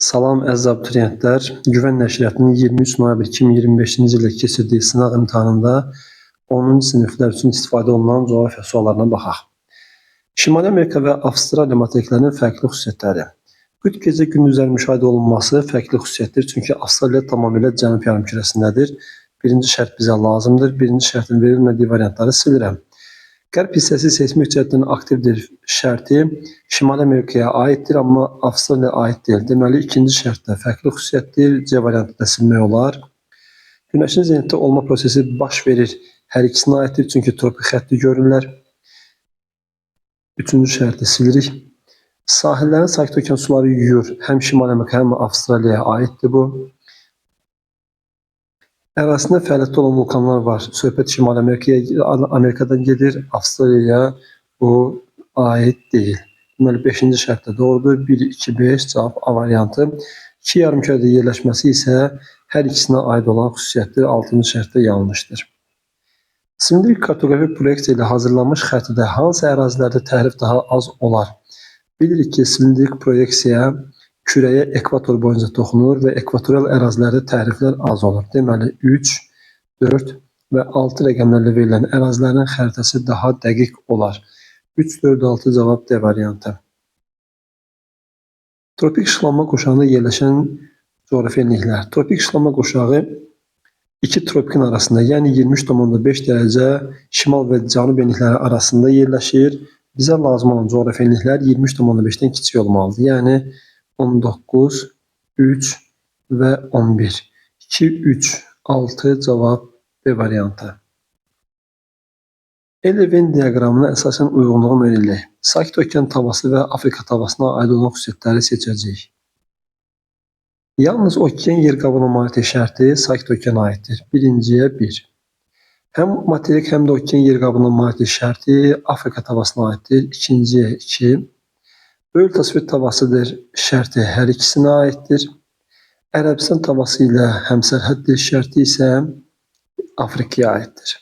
Salam əziz abituriyentlər. Güvən Nəşriyyatının 23 noyabr 2025-ci ildə keçirdiyi sınaq imtahanında 10-cu siniflər üçün istifadə olunan coğrafiya suallarına baxaq. Şimali Amerika və Avstraliya materiklərinin fərqli xüsusiyyətləri. Qütb gecə gündüzlər müşahidə olunması fərqli xüsusiyyətdir. Çünki Avstraliya tamamilə cənub yarımkürəsindədir. Birinci şərt bizə lazımdır. Birinci şərtin verilmədiyi variantları silirəm. Qərb hissəsi seismik cəhətdən aktivdir şərti Şimali Amerikaya aiddir, amma Avstraliyaya aid deyil. Deməli, ikinci şərt də fərqli xüsusiyyətdir. C variantı da silmək olar. Günəşin zenitdə olma prosesi baş verir. Hər ikisinə aiddir, çünki tropik xətti görürlər. Üçüncü şərti silirik. Sahillərin sakit okean suları yuyur. Həm Şimali Amerika, həm Avstraliyaya aiddir bu. Ərazisində fəaliyyətdə olan vulkanlar var. Söhbət Şimali Amerikaya, Amerikadan gedir, Avstraliyaya bu aid deyil. Deməli, 5-ci şərt də doğrudur. 1, 2, 5 cavab A variantı. İki yarımkürədə yerləşməsi isə hər ikisinə aid olan xüsusiyyətdir. 6-cı şərt də yanlışdır. Silindrik kartoqrafi proyeksiya ilə hazırlanmış xəritədə hansı ərazilərdə təhrif daha az olar? Bilirik ki, silindrik proyeksiya kürəyə ekvator boyunca toxunur və ekvatorial ərazilərdə təhriflər az olur. Deməli, 3, 4 və 6 rəqəmlərlə verilən ərazilərin xəritəsi daha dəqiq olar. 3, 4, 6 cavab D variantı. Tropik işıqlanma qurşağında yerləşən coğrafi enliklər. Tropik işıqlanma qurşağı iki tropikin arasında, yəni 23,5 dərəcə şimal və cənub enlikləri arasında yerləşir. Bizə lazım olan coğrafi enliklər 23,5-dən kiçik olmalıdır. Yəni 19, 3 və 11. 2, 3, 6 cavab B variantı. L-Venn diaqramına əsasən uyğunluğu müəyyən edək. Sakit okean tavası və Afrika tavasına aid olan xüsusiyyətləri seçəcəyik. Yalnız okean yer qabığına malikdir şərti sakit okeana aiddir. Birinciyə 1. Həm materik, həm də okean yer qabığına malikdir şərti Afrika tavasına aiddir. İkinciyə 2. Böyük tasvir tavasıdır şərti hər ikisinə aiddir. Ərəbistan tavası ilə həmsərhəddir şərti isə Afrikaya aiddir.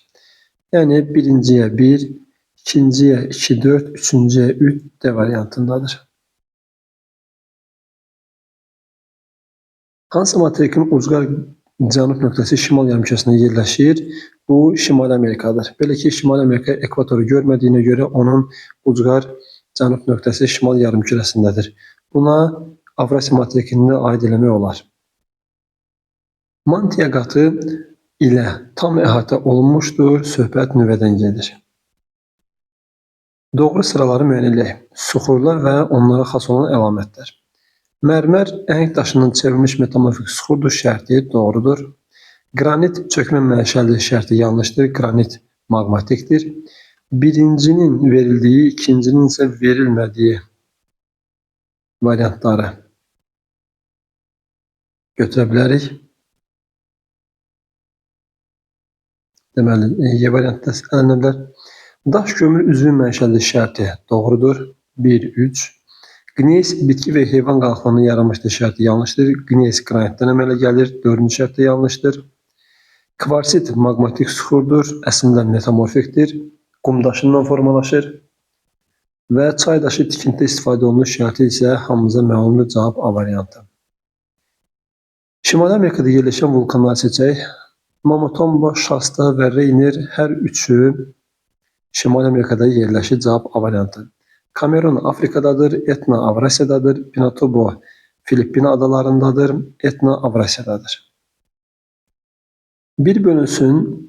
Yəni birinciyə 1, ikinciyə 2, 4, üçüncüyə 3 D variantındadır. Hansı materikin ucqar cənub nöqtəsi şimal yarımkürəsində yerləşir? Bu Şimali Amerikadır. Belə ki, Şimali Amerika ekvatoru görmədiyinə görə onun ucqar cənub nöqtəsi şimal yarımkürəsindədir. Buna Avrasiya materikini aid eləmək olar. Mantiya qatı ilə tam əhatə olunmuşdur. Söhbət nüvədən gedir. Doğru sıraları müəyyən edək. Suxurlar və onlara xas olan əlamətlər. Mərmər əhəng daşından çevrilmiş metamorfik suxurdur şərti doğrudur. Qranit çökmə mənşəlidir şərti yanlışdır. Qranit maqmatikdir. Birincinin verildiyi, ikincinin isə verilmədiyi variantları götürə bilərik. Deməli, Y variantı da ələnə bilər. Daş kömür üzvü mənşəlidir şərti doğrudur. 1, 3. Qneys bitki və heyvan qalıqlarından yaranmışdır şərti yanlışdır. Qneys qranitdən əmələ gəlir. Dördüncü şərt də yanlışdır. Kvarsit maqmatik suxurdur. Əslində metamorfikdir. Qum daşından formalaşır. Və çay daşı tikintidə istifadə olunur şərti isə hamımıza məlumdur. Cavab A variantı. Şimali Amerikada yerləşən vulkanları seçək. Momotombo, Shasta və Rainier hər üçü Şimali Amerikada yerləşir. Cavab A variantı. Kamerun Afrikadadır, Etna Avrasiyadadır, Pinatubo Filippin adalarındadır, Etna Avrasiyadadır. Bir bölünsün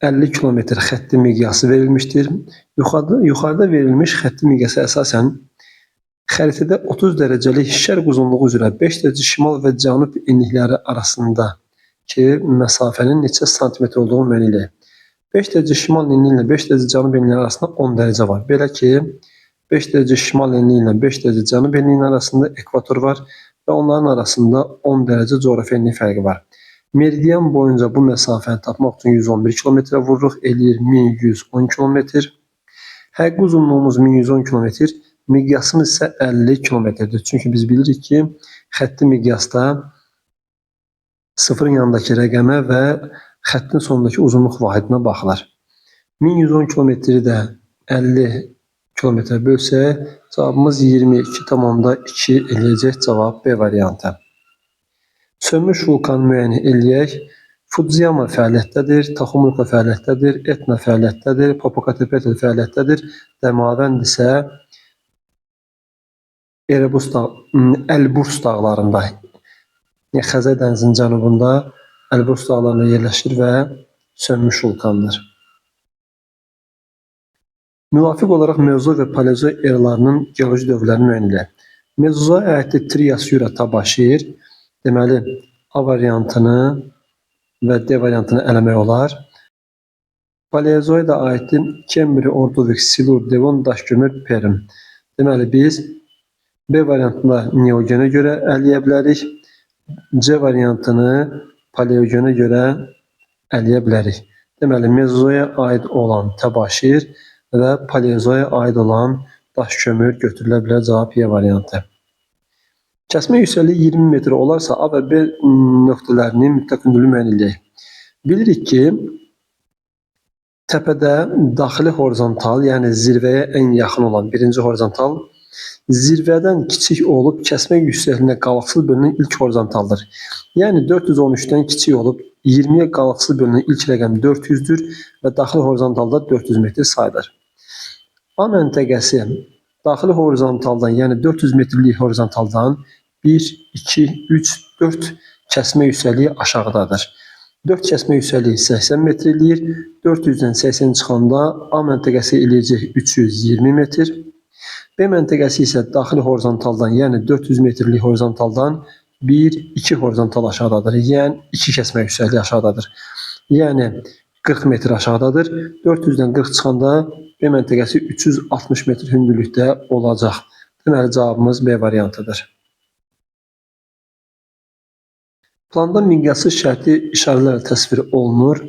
50 kilometr xətti miqyası verilmişdir. Yuxarıda verilmiş xətti miqyası əsasən xəritədə 30 dərəcəlik şərq uzunluğu üzrə 5 dərəcə şimal və cənub enlikləri arasında ki məsafənin neçə santimetr olduğunu müəyyən edək. 5 dərəcə şimal enliyi ilə 5 dərəcə cənub enliyi arasında 10 dərəcə var. Belə ki, 5 dərəcə şimal enliyi ilə 5 dərəcə cənub enliyinin arasında ekvator var və onların arasında 10 dərəcə coğrafi enlik fərqi var. Meridian boyunca bu məsafəni tapmaq üçün 111 kilometrə vururuq, eləyir 1110 kilometr. Həqiqi uzunluğumuz 1110 kilometr, miqyasımız isə 50 kilometrdir. Çünki biz bilirik ki, xətti miqyasda sıfırın yanındakı rəqəmə və xəttin sonundakı uzunluq vahidinə baxılır. 1110 kilometri də 50 kilometrə bölsək, cavabımız 22,2 eləyəcək. Cavab B variantı. Sönmüş vulkanı müəyyən eləyək. Fudziyama fəaliyyətdədir, Taxumurka fəaliyyətdədir, Etna fəaliyyətdədir, Popocatépetl fəaliyyətdədir, Dəmavənd isə Erebus dağ, Elburs dağlarında, yəni Xəzər dənizinin cənubunda Elburs dağlarında yerləşir və sönmüş vulkandır. Müvafiq olaraq Mezozoy və Paleozoy eralarının geoloji dövrlərini müəyyən eləyək. Mezozoya aiddir Trias, Yura, Tabaşir. Deməli, A variantını və D variantını eləmək olar. Paleozoya da aiddir Kembri, Ordovik, Silur, Devon, Daşkömür, Perm. Deməli, biz B variantında Neogenə görə eləyə bilərik. C variantını Paleogenə görə eləyə bilərik. Deməli, Mezozoya aid olan Təbaşir və Paleozoya aid olan daşkömür götürülə bilər. Cavab Y variantı. Kəsmə yüksəkliyi 20 metr olarsa A və B nöqtələrinin mütləq hündürlüyünü müəyyən eləyək. Bilirik ki, təpədə daxili horizontal, yəni zirvəyə ən yaxın olan birinci horizontal, zirvədən kiçik olub kəsmə yüksəkliyinə qalıqsız bölünən ilk horizontaldır. Yəni 413-dən kiçik olub 20-yə qalıqsız bölünən ilk rəqəm 400-dür və daxili horizontalda 400 metr sayılır. A məntəqəsi daxili horizontaldan, yəni 400 metrlik horizontaldan 1, 2, 3, 4 kəsmə yüksəkliyi aşağıdadır. 4 kəsmə yüksəkliyi 80 metr eləyir. 400-dən 80 çıxanda A məntəqəsi eləyəcək 320 metr. B məntəqəsi isə daxili horizontaldan, yəni 400 metrlik horizontaldan 1, 2 horizontal aşağıdadır. Yəni 2 kəsmə yüksəkliyi aşağıdadır. Yəni 40 metr aşağıdadır. 400-dən 40 çıxanda B məntəqəsi 360 metr hündürlükdə olacaq. Deməli, cavabımız B variantıdır. Planda miqyassız şərti işarələrlə təsvir olunur.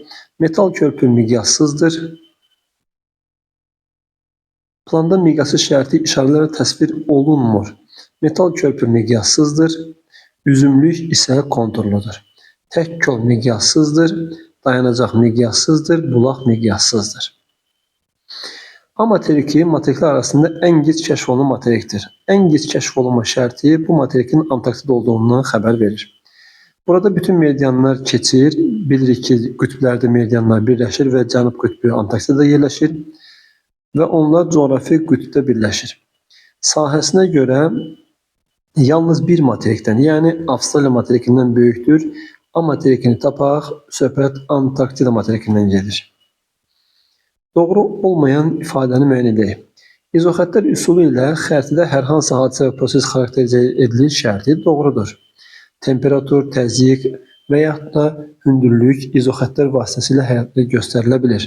Metal körpü miqyassızdır. Planda miqyassız şərti işarələrlə təsvir olunmur. Metal körpü miqyassızdır. Üzümlük isə konturludur. Tək kol miqyassızdır. Dayanacaq miqyassızdır. Bulaq miqyassızdır. A materiki materiklər arasında ən gec kəşf olunan materikdir. Ən gec kəşf olunma şərti bu materikin Antarktida olduğundan xəbər verir. Burada bütün meridianlar keçir. Bilirik ki, qütblərdə meridianlar birləşir və Cənub qütbü Antarktidada yerləşir və onlar coğrafi qütbdə birləşir. Sahəsinə görə yalnız bir materikdən, yəni Avstraliya materikindən böyükdür. A materikini tapaq, söhbət Antarktida materikindən gedir. Doğru olmayan ifadəni müəyyən edək. İzoxəttlər üsulu ilə xəritədə hər hansı hadisə və proses xarakterizə edilir şərti doğrudur. Temperatur, təzyiq və yaxud da hündürlük izoxəttlər vasitəsilə həyatda göstərilə bilir.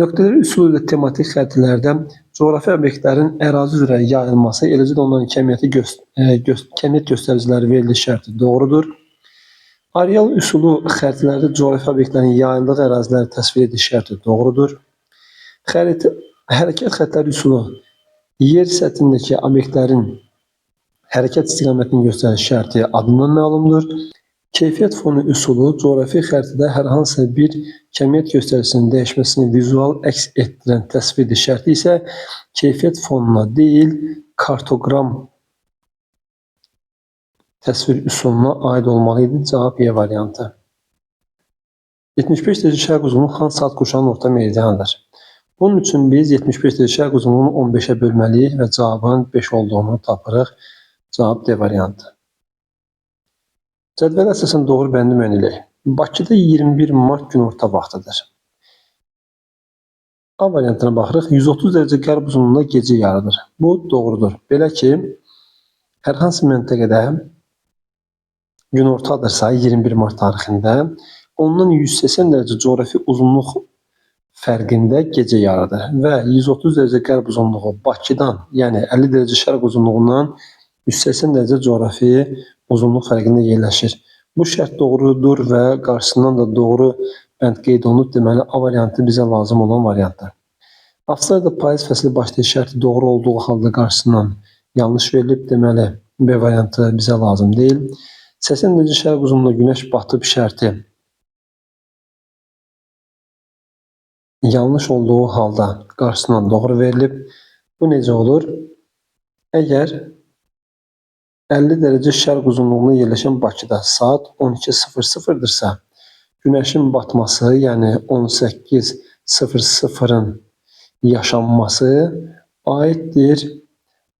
Nöqtələr üsulu ilə tematik xəritələrdə coğrafi obyektlərin ərazi üzrə yayılması, eləcə də onların kəmiyyət göstəriciləri verilir şərti doğrudur. Areal üsulu xəritələrdə coğrafi obyektlərin yayıldığı əraziləri təsvir edir şərti doğrudur. Hərəkət xəttləri üsulu yer səthindəki obyektlərin hərəkət istiqamətini göstərir şərti adından məlumdur. Keyfiyyət fonu üsulu coğrafi xəritədə hər hansı bir kəmiyyət göstəricisinin dəyişməsini vizual əks etdirən təsvirdir şərti isə keyfiyyət fonuna deyil, kartoqram təsvir üsuluna aid olmalı idi. Cavab Y variantı. 75 dərəcə şərq uzunluğu hansı saat qurşağının orta meridianıdır? Bunun üçün biz 75 dərəcə şərq uzunluğunu 15-ə bölməliyik və cavabın 5 olduğunu tapırıq. Cavab D variantı. Cədvələ əsasən doğru bəndi müəyyən edək. Bakıda 21 mart günorta vaxtıdır. A variantına baxırıq. 130 dərəcə qərb uzunluğunda gecə yarıdır. Bu doğrudur. Belə ki, hər hansı məntəqədə günortadırsa 21 mart tarixində ondan 180 dərəcə coğrafi uzunluq fərqində gecə yarıdır və 130 dərəcə qərb uzunluğu Bakıdan, yəni 50 dərəcə şərq uzunluğundan 180 dərəcə coğrafi uzunluq fərqində yerləşir. Bu şərt doğrudur və qarşısından da doğru bənd qeyd olunub. Deməli, A variantı bizə lazım olan variantdır. Avstraliyada payız fəsli başlayır şərti doğru olduğu halda qarşısından yanlış verilib. Deməli, B variantı bizə lazım deyil. 80 dərəcə şərq uzunluğunda günəş batıb şərti yanlış olduğu halda qarşısından doğru verilib. Bu necə olur? Əgər 50 dərəcə şərq uzunluğunda yerləşən Bakıda saat 12:00-dırsa, günəşin batması, yəni 18:00-ın yaşanması aiddir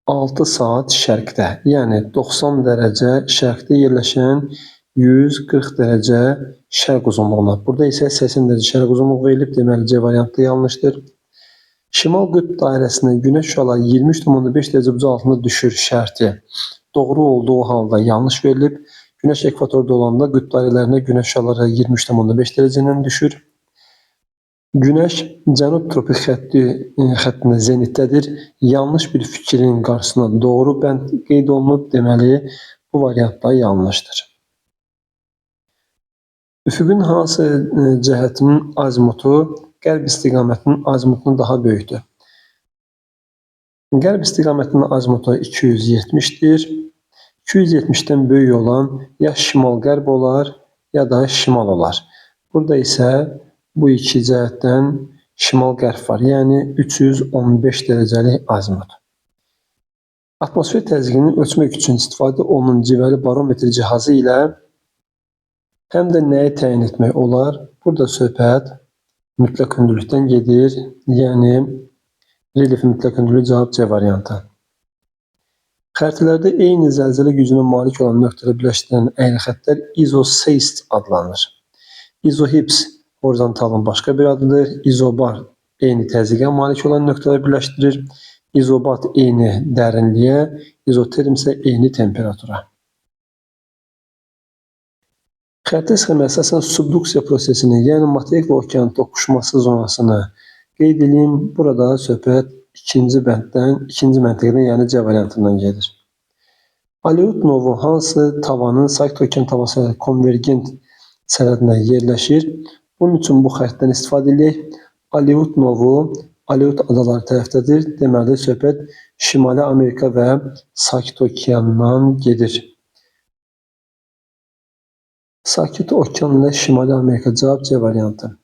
6 saat şərqdə, yəni 90 dərəcə şərqdə yerləşən 140 dərəcə şərq uzunluğuna. Burada isə 80 dərəcə şərq uzunluğu verilib, deməli C variantı yanlışdır. Şimal qütb dairəsində günəş şüaları 23,5 dərəcə bucaq altında düşür şərti doğru olduğu halda yanlış verilib. Günəş ekvatorda olanda qütb dairələrinə günəş şüaları 23,5 dərəcə ilə düşür. Günəş cənub tropik xəttində zenitdədir. Yanlış bir fikrin qarşısına doğru bənd qeyd olunub. Deməli, bu variant da yanlışdır. Üfüqün hansı cəhətinin azimutu qərb istiqamətinin azimutundan daha böyükdür? Qərb istiqamətinin azimutu 270-dir. 270-dən böyük olan ya şimal-qərb olar, ya da şimal olar. Burada isə bu iki cəhətdən şimal-qərb var, yəni 315 dərəcəlik azimut. Atmosfer təzyiqini ölçmək üçün istifadə olunan civəli barometr cihazı ilə həm də nəyi təyin etmək olar? Burada söhbət mütləq hündürlükdən gedir, yəni relyef mütləq hündürlük cavab C variantı. Xəritələrdə eyni zəlzələ gücünə malik olan nöqtələri birləşdirən əyri xəttlər izoseist adlanır. İzohips horizontalın başqa bir adıdır. İzobar eyni təzyiqə malik olan nöqtələri birləşdirir. İzobat eyni dərinliyə, izoterm isə eyni temperatura. Xəritə sxemi əsasən subduksiya prosesini, yəni materik və okean toqquşması zonasını qeyd edeyim. Burada söhbət ikinci bənddən, ikinci məntiqədən, yəni C variantından gedir. Aleut novu hansı tavanın Sakit okean tavası ilə konvergent sərhədində yerləşir? Bunun üçün bu xəritədən istifadə edək. Aleut novu Aleut adaları tərəfdədir. Deməli, söhbət Şimali Amerika və Sakit okeandan gedir. Sakit okean ilə Şimali Amerika cavab C variantı.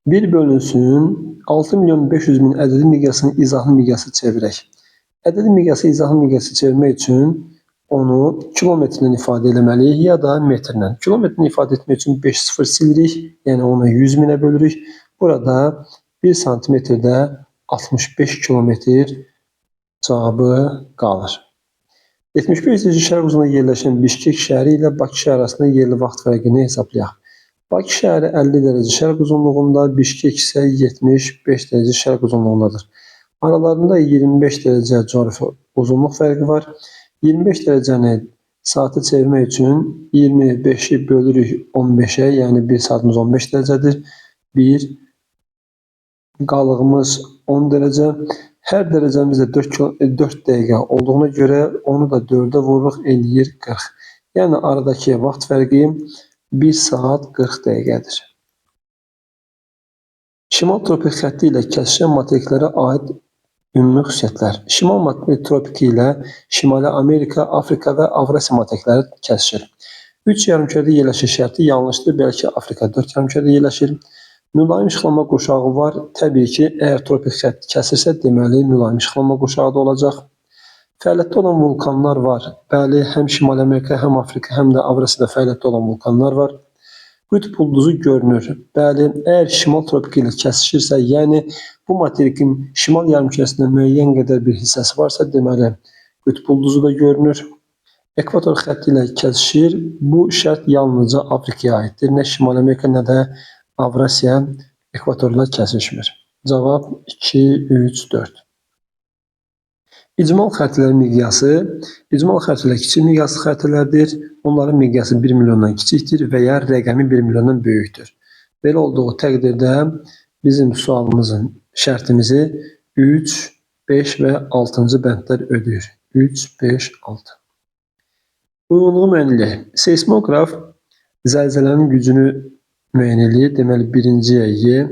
1 bölünsün 6 milyon 500 min ədədi miqyasını izahlı miqyası çevirək. Ədədi miqyası izahlı miqyası çevirmək üçün onu kilometrlə ifadə eləməliyik ya da metrlə. Kilometrlə ifadə etmək üçün 5 sıfır silirik, yəni onu 100 minə bölürük. Burada 1 santimetrdə 65 kilometr cavabı qalır. 75 dərəcə şərq uzunluğunda yerləşən Bişkek şəhəri ilə Bakı şəhəri arasında yerli vaxt fərqini hesablayaq. Bakı şəhəri 50 dərəcə şərq uzunluğunda, Bişkek isə 75 dərəcə şərq uzunluğundadır. Aralarında 25 dərəcə coğrafi uzunluq fərqi var. 25 dərəcəni saata çevirmək üçün 25-i bölürük 15-ə, yəni 1 saatımız 15 dərəcədir. 1, qalığımız 10 dərəcə. Hər dərəcəmiz də 4 dəqiqə olduğuna görə onu da 4-ə vururuq, eləyir 40. Yəni aradakı vaxt fərqi 1 saat 40 dəqiqədir. Şimal tropik xətti ilə kəsişən materiklərə aid ümumi xüsusiyyətlər. Şimal tropiki ilə Şimali Amerika, Afrika və Avrasiya materikləri kəsişir. 3 yarımkürədə yerləşir şərti yanlışdır. Belə ki, Afrika 4 yarımkürədə yerləşir. Mülayim işıqlanma qurşağı var. Təbii ki, əgər tropik xətt kəsirsə, deməli mülayim işıqlanma qurşağı da olacaq. Fəaliyyətdə olan vulkanlar var. Bəli, həm Şimali Amerika, həm Afrika, həm də Avrasiyada fəaliyyətdə olan vulkanlar var. Qütb ulduzu görünür. Bəli, əgər şimal tropiki ilə kəsişirsə, yəni bu materikin şimal yarımkürəsində müəyyən qədər bir hissəsi varsa, deməli qütb ulduzu da görünür. Ekvator xətti ilə kəsişir. Bu şərt yalnızca Afrikaya aiddir. Nə Şimali Amerika, nə də Avrasiya ekvatorla kəsişmir. Cavab 2, 3, 4. İcmal xəritələri miqyası. İcmal xəritələr kiçik miqyaslı xəritələrdir. Onların miqyası 1 milyondan kiçikdir və ya rəqəmi 1 milyondan böyükdür. Belə olduğu təqdirdə bizim sualımızın şərtimizi 3, 5 və 6-cı bəndlər ödəyir. 3, 5, 6. Uyğunluğu müəyyən eləyək. Seismoqraf zəlzələnin gücünü müəyyən eləyir. Deməli, birinciyə Y.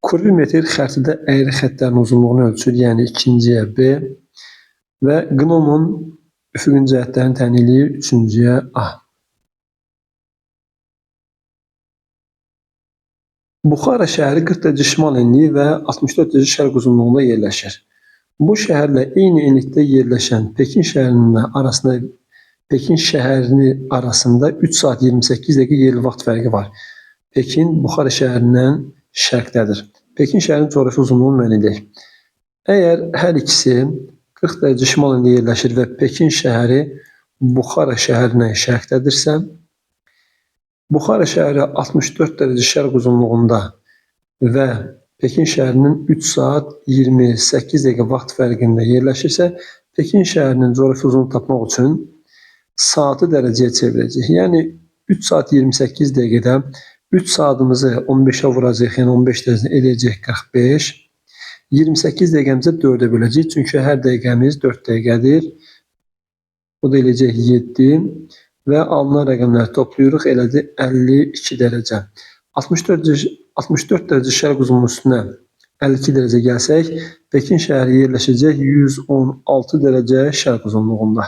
Kurvimetr xəritədə əyri xəttlərin uzunluğunu ölçür, yəni ikinciyə B. Və qnomun üfüqün cəhətlərini təyin eləyir, üçüncüyə A. Buxara şəhəri 40 dərəcə şimal enliyi və 64 dərəcə şərq uzunluğunda yerləşir. Bu şəhərlə eyni enlikdə yerləşən Pekin şəhərinin arasında 3 saat 28 dəqiqə yerli vaxt fərqi var. Pekin Buxara şəhərindən şərqdədir. Pekin şəhərinin coğrafi uzunluğunu müəyyən edək. Əgər hər ikisi 40 dərəcə şimal enliyi yerləşir və Pekin şəhəri Buxara şəhərindən şərqdədirsə, Buxara şəhəri 64 dərəcə şərq uzunluğunda və Pekin şəhərinin 3 saat 28 dəqiqə vaxt fərqində yerləşirsə, Pekin şəhərinin coğrafi uzunluğunu tapmaq üçün saatı dərəcəyə çevirəcəyik. Yəni 3 saat 28 dəqiqədə 3 saatımızı 15-ə vuracağıq, yəni 15 dərəcəni eləyəcək 45. 28 dəqiqəmizə 4-ə böləcəyik, çünki hər dəqiqəmiz 4 dəqiqədir. O da eləyəcək 7 və alınan rəqəmləri toplayırıq, elədir 52 dərəcə. 64 dərəcə şərq uzunluğu üstünə 52 dərəcə gəlsək, Pekin şəhəri yerləşəcək 116 dərəcə şərq uzunluğunda.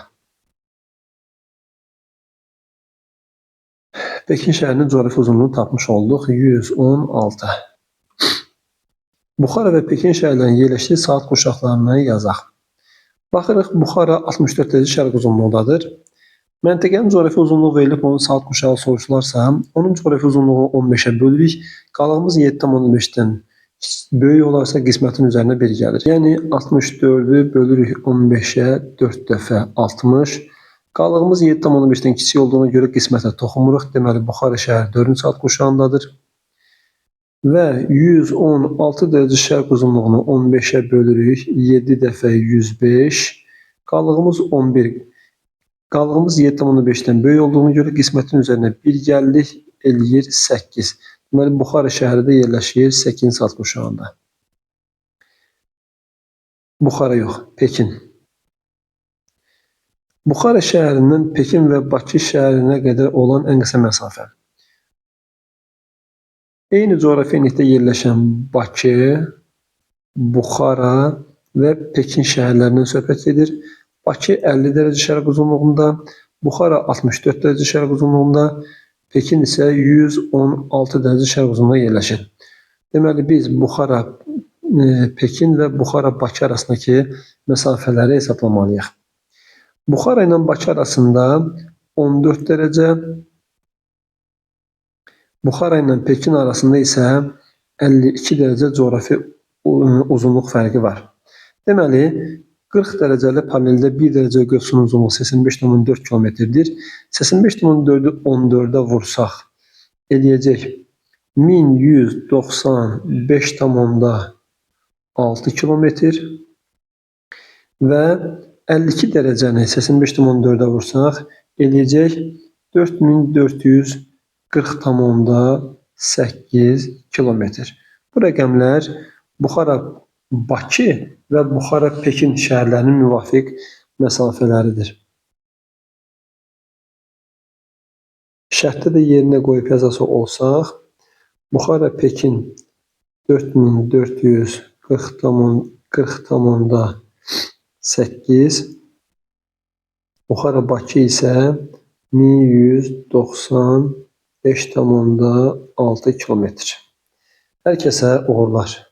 Pekin şəhərinin coğrafi uzunluğunu tapmış olduq, 116. Buxara və Pekin şəhərlərinin yerləşdiyi saat qurşaqlarını yazaq. Baxırıq, Buxara 64 dərəcə şərq uzunluğundadır. Məntəqənin coğrafi uzunluğu verilib, onun saat qurşağı soruşularsa, onun coğrafi uzunluğu 15-ə bölürük. Qalığımız 7,5-dən böyük olarsa qismətin üzərinə 1 gəlir. Yəni 64-ü bölürük 15-ə 4 dəfə 60. Qalığımız 7,5-dən kiçik olduğuna görə qismətə toxunmuruq. Deməli, Buxara şəhəri 4-cü saat qurşağındadır. Və 116 dərəcə şərq uzunluğunu 15-ə bölürük. 7 dəfə 105. Qalığımız 11. Qalığımız 7,5-dən böyük olduğuna görə qismətin üzərinə 1 gəldik, eləyir 8. Deməli, Buxara şəhəri də yerləşir 8-ci saat qurşağında. Buxara yox, Pekin. Buxara şəhərindən Pekin və Bakı şəhərinə qədər olan ən qısa məsafə. Eyni coğrafi enlikdə yerləşən Bakı, Buxara və Pekin şəhərlərindən söhbət gedir. Bakı 50 dərəcə şərq uzunluğunda, Buxara 64 dərəcə şərq uzunluğunda, Pekin isə 116 dərəcə şərq uzunluğunda yerləşir. Deməli, biz Buxara, Pekin və Buxara-Bakı arasındakı məsafələri hesablamalıyıq. Buxara ilə Bakı arasında 14 dərəcə, Buxara ilə Pekin arasında isə 52 dərəcə coğrafi uzunluq fərqi var. Deməli, 40 dərəcəli paraleldə 1 dərəcə qövsünün uzunluğu 85,4 kilometrdir. 85,4-ü 14-ə vursaq eləyəcək 1195,6 kilometr və 52 dərəcəni 85,4-ə vursaq eləyəcək 4440,8 kilometr. Bu rəqəmlər Buxara-Bakı və Buxara-Pekin şəhərlərinin müvafiq məsafələridir. Şərtdə də yerinə qoyub yazası olsaq, Buxara-Pekin 4440,8, Buxara-Bakı isə 1195,6 kilometr. Hər kəsə uğurlar.